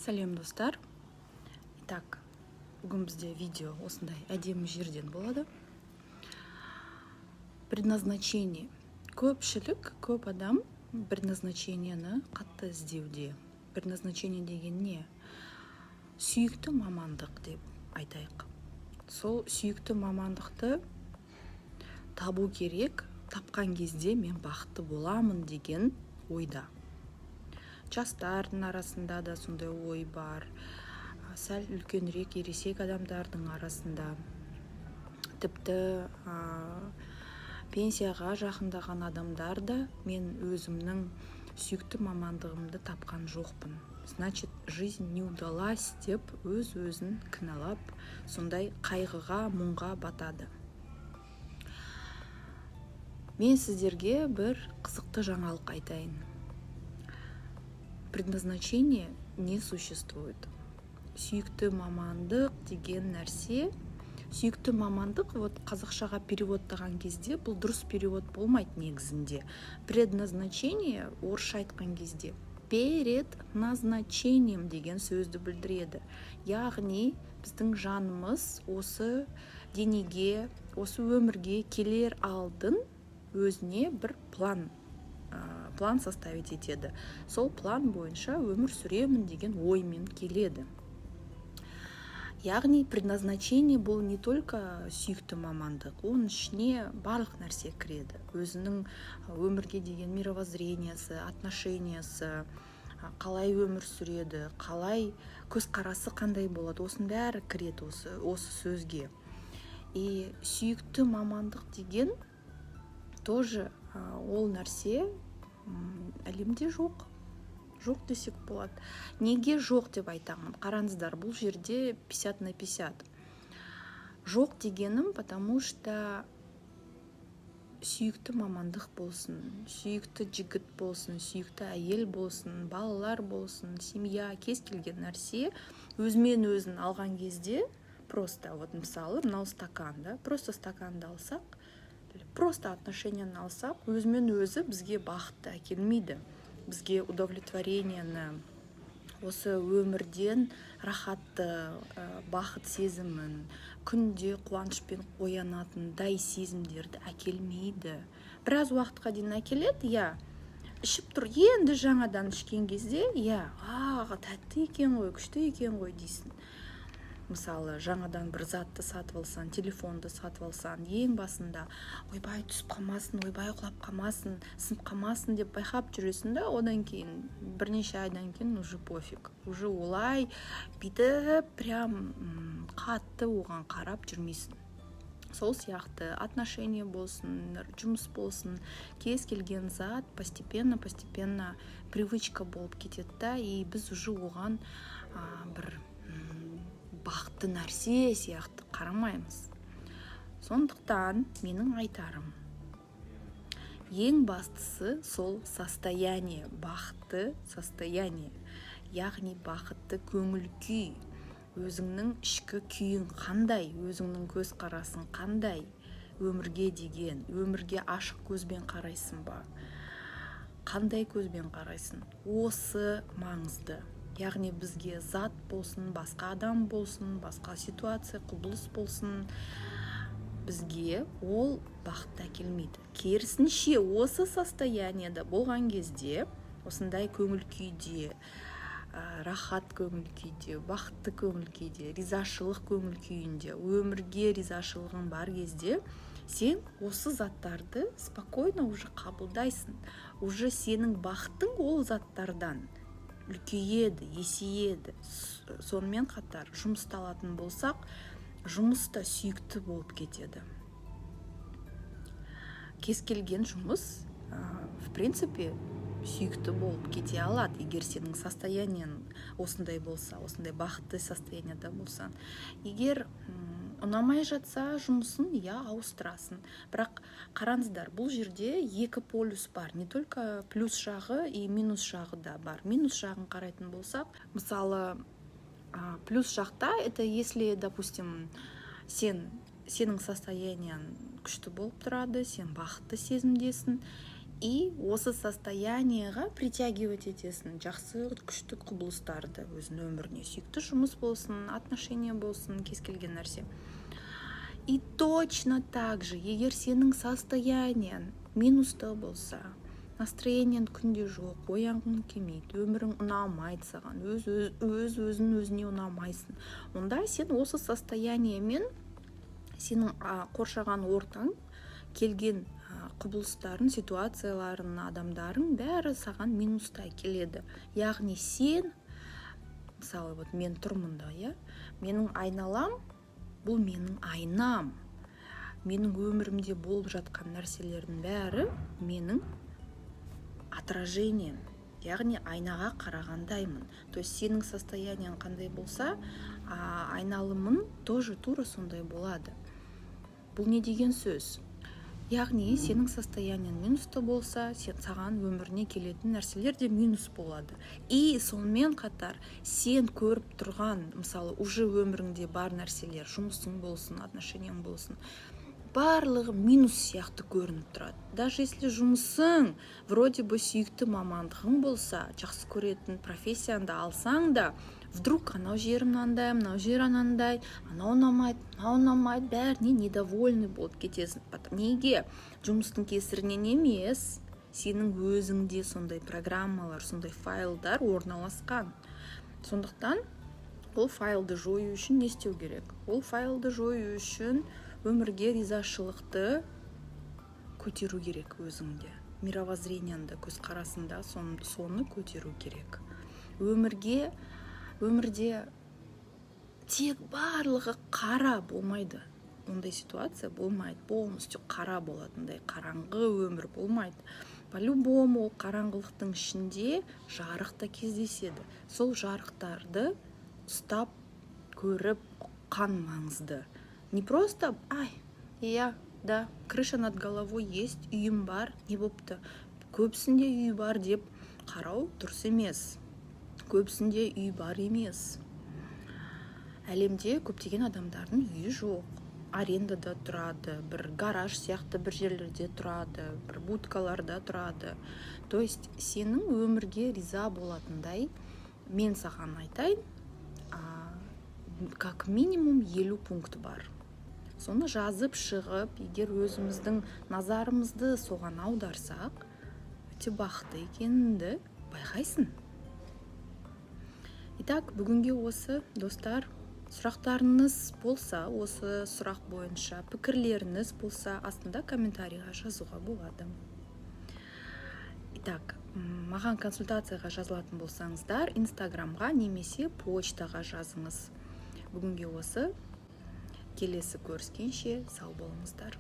Сәлем, достар! Итак, бүгін бізде видео осындай әдемі жерден болады. Предназначение. Көпшілік, көп адам предназначение ні қатты іздеуде. Предназначение деген не? Сүйікті мамандық деп айтайық. Сол сүйікті мамандықты табу керек, тапқан кезде мен бақытты боламын деген ойда. Жастардың арасында да сондай ой бар, сәл үлкенірек, ересек адамдардың арасында, тіпті пенсияға жақындаған адамдар да: «Мен өзімнің сүйікті мамандығымды тапқан жоқпын, значит, жизнь не удалась», – деп өз өзін кінәлап, сондай қайғыға, мұңға батады. Мен сіздерге бір қызықты жаңалық айтайын: предназначение не существует. Сүйікті мамандық деген нәрсе, сүйікті мамандық, вот қазақшаға перевод таған кезде бұл дұрыс перевод болмайды негізінде. Предназначение орысша айтқан кезде «перед назначением» деген сөзді білдіреді, яғни біздің жанымыз осы денеге, осы өмірге келер алдын өзіне бір план составить етеді, сол план бойынша өмір сүремін деген оймен келеді. Яғни предназначение бұл не только сүйікті мамандық, оның ішіне барлық нәрсе кіреді: өзінің өмірге деген мировоззрение сі, отношения сы, қалай өмір сүреді, қалай көзқарасы қандай болады, осының бәрі кіреді осы сөзге. И сүйікті мамандық деген тоже ол нәрсе әлемде жоқ, жоқ десек болады. Неге жоқ деп айтамын? Қараңыздар, бұл жерде 50 на 50. Жоқ дегенім, потому что сүйікті мамандық болсын, сүйікті жігіт болсын, сүйікті әйел болсын, балалар болсын, семья, кез келген нәрсе өзімен өзін алған кезде, просто вот, мысалы, мынау стакан да, просто стаканды алсақ, просто отношения ны алсақ, өзімен өзі бізге бақытты әкелмейді, бізге удовлетворение ні, осы өмірден рахатты, бақыт сезімін, күнде қуанышпен оянатындай сезімдерді әкелмейді. Біраз уақытқа дейін әкеледі, иә, ішіп тұр, енді жаңадан ішкен кезде, иә, а, тәтті екен ғой, күшті екен ғой дейсің. Мысалы, жаңадан бір затты сатып алсаң, телефонды сатып алсаң, ең басында «Ойбай, түсіп қалмасын, ойбай, құлап қалмасын, сынып қалмасын» деп байқап жүресің да, одан кейін бірнеше айдан кейін уже пофиг, уже олай бүйтіп прям қатты оған қарап жүрмейсің. Сол сияқты отношение болсын, жұмыс болсын, кез келген зат постепенно, постепенно привычка болып кетеді да, и біз уже оған бір бақытты нәрсе сияқты қарамаймыз. Сондықтан менің айтарым: ең бастысы сол состояние, бақытты состояние, яғни бақытты көңіл күй, өзіңнің ішкі күйің қандай, өзіңнің көзқарасың қандай өмірге деген, өмірге ашық көзбен қарайсың ба, қандай көзбен қарайсың, осы маңызды. Яғни бізге зат болсын, басқа адам болсын, басқа ситуация, құбылыс болсын, бізге ол бақытты әкелмейді. Керісінше, осы состояние да болған кезде, осындай көңіл күйде, рахат көңіл күйде, бақытты көңіл күйде, ризашылық көңіл күйінде, өмірге ризашылығың бар кезде, сен осы заттарды спокойно уже қабылдайсың, уже сенің бақытың ол заттардан үлкейеді, есейеді. Сонымен қатар жұмысты алатын болсақ, жұмыс та сүйікті болып кетеді. Кез келген жұмыс в принципе сүйікті болып кете алады, егер сенің состояние ң осындай болса, осындай бақытты состояние да болсаң. Егер ұнамай жатса жұмысын, иә, ауыстырасың. Бірақ қараңыздар, бұл жерде екі полюс бар, не только плюс жағы, и минус жағы да бар. Минус жағын қарайтын болсақ, мысалы, плюс жақта это если, допустим, сенің состояние ң күшті болып тұрады, сен бақытты сезімдесің. И осы состояние ға притягивать етесің жақсы, күшті құбылыстарды өзіңнің өміріне: сүйікті жұмыс болсын, отношения болсын, кез келген нәрсе. И точно так же, егер сенің состояние ң минуста болса, настроение ң күнде жоқ, оянғың келмейді, өмірің ұнамайды саған, өз өз өзің өзіне ұнамайсың, онда сен осы состояние мен сенің қоршаған ортаң, келген құбылыстарын, ситуацияларын, адамдарың, бәрі саған минуста келеді. Яғни сен, мысалы, вот мен тұрмын да, иә, менің айналам — бұл менің айнам. Менің өмірімде болып жатқан нәрселердің бәрі менің отражением, яғни айнаға қарағандаймын. То есть сенің состояние ң қандай болса, айналымың тоже тура сондай болады. Бұл не деген сөз? Яғни сенің состояние ң минуста болса, сен, саған өміріне келетін нәрселер де минус болады. И сонымен қатар сен көріп тұрған, мысалы, уже өміріңде бар нәрселер, жұмысың болсын, отношения ң болсын, барлығы минус сияқты көрініп тұрады. Даже если жұмысың вроде бы сүйікті мамандығың болса, жақсы көретін профессияңды алсаң да, вдруг анау жері мынандай, мынау жері анандай, анау ұнамайды, мынау ұнамайды, бәріне недовольный болып кетесің. Неге? Жұмыстың кесірінен емес, сенің өзіңде сондай программалар, сондай файлдар орналасқан. Сондықтан ол файлды жою үшін не істеу керек? Ол файлды жою үшін өмірге ризашылықты көтеру керек өзіңде, мировоззрение ңді, көзқарасыңда соны көтеру керек. Өмірге, өмірде тек барлығы қара болмайды, ондай ситуация болмайды. Полностью қара болатындай қараңғы өмір болмайды. По любому ол қараңғылықтың ішінде жарық та кездеседі. Сол жарықтарды ұстап көріп, ұққан маңызды. Не просто: «Ай, иә да, крыша над головой есть, үйім бар, не болыпты, көбісінде үй бар», — деп қарау дұрыс емес. Көбісінде үй бар емес. Әлемде көптеген адамдардың үйі жоқ, арендада тұрады, бір гараж сияқты бір жерлерде тұрады, бір будкаларда тұрады. То есть сенің өмірге риза болатындай, мен саған айтайын, как минимум 50 пункт бар. Соны жазып шығып, егер өзіміздің назарымызды соған аударсақ, өте бақытты екеніңді байқайсың. Итак, бүгінге осы, достар. Сұрақтарыңыз болса, осы сұрақ бойынша пікірлеріңіз болса, астында комментарийға жазуға болады. Итак, маған консультацияға жазылатын болсаңыздар, Инстаграмға немесе почтаға жазыңыз. Бүгінге осы. Келесі көріскенше сау болыңыздар.